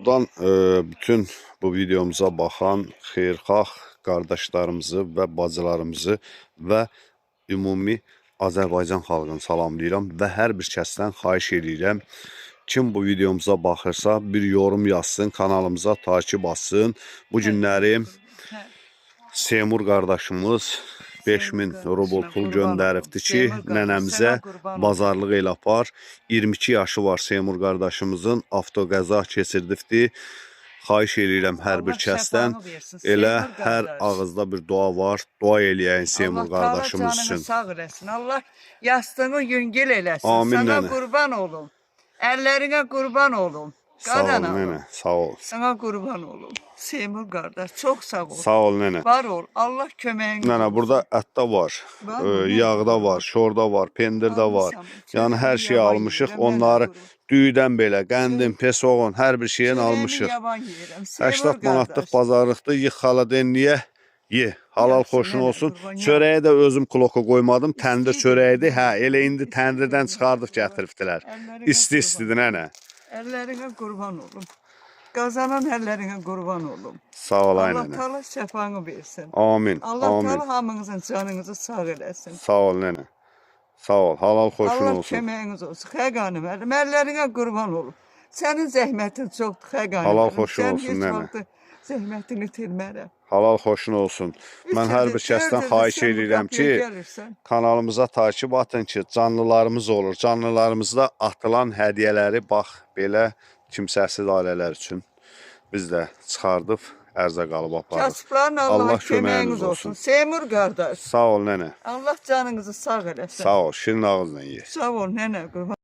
Buradan bütün bu videomuza baxan xeyirxah qardaşlarımızı və bacılarımızı və ümumi Azərbaycan xalqını salamlayıram və hər bir kəsdən xahiş edirəm, kim bu videomuza baxırsa, bir yorum yazsın, kanalımıza takip atsın. Bu günləri Seymur qardaşımız 5000 rubl pul göndəribdi ki, nənəmizə bazarlıq elə apar. 22 yaşı var Seymur qardaşımızın, avtoqəza keçirdibdi. Xahiş eləyirəm hər bir Allah kəsdən. şəfanı versin. Elə Seymur hər qardaş. ağızda bir dua var. Dua eləyəyin Seymur Allah Taala qardaşımız canını üçün. sağ eləsin. Allah yastığını yüngül eləsin. Amin Sana nənə. qurban olum. Əllərinə qurban olum. Sağ ol Qadan alım. nənə, sağ ol. Sana qurban olum. Seymur qardaş, çox sağ ol. Sağ ol nənə. Var ol. Allah köməyin Nənə, burada ət də var, Var mı? yağ da var, şor da var, pendir də var. Yəni hər şeyi Yavan almışıq. yeyirəm, nənə Onları qurban. düyüdən belə, qəndin, pesoğun, hər bir şeyin Çörəyimi almışıq. yavan yeyirəm. Seymur 80 manatlıq qardaş. bazarlıqdır. Yıx xaladenliyə ye. Halal Yaxşı, xoşun nənə, olsun. qurban, yaxşı. Çörəyi də özüm kloka qoymadım. Təndir İsti çörəyidir. idi. Hə, elə indi təndirdən çıxardıq, gətiribdilər. Əllərinə İsti qurban. istidir nənə. Əllərinə qurban olum. Qazanan əllərinə qurban olum. Sağ ol ay Allah nənə. Taala şəfanı versin. Amin. Allah Amin. Taala hamınızın canınızı sağ eləsin. Sağ ol nənə. Sağ ol. Halal xoşun Allah olsun. köməyiniz olsun. Xəqani müəllim, əllərinə qurban olum. Sənin zəhmətin çoxdur Xəqani Halal müəllim. xoşun Sən olsun, heç nənə. vaxt zəhmətini itirmərəm. Halal xoşun olsun. Üç Mən hər ildir, bir kəsdən dörd ildir xahiş sən bu edirəm ki, qapıya gəlirsən. kanalımıza takip atın ki, canlılarımız olur. Canlılarımızda atılan hədiyyələri bax belə kimsəsiz ailələr üçün biz də çıxardıb ərzaq alıb aparırıq. Kasıbların Allah, Allah köməyiniz köməyiniz olsun. olsun. Seymur qardaş, Sağ ol nənə. Allah canınızı sağ eləsin. Sağ ol. Şirin ağızla ye. Sağ ol nənə qurban.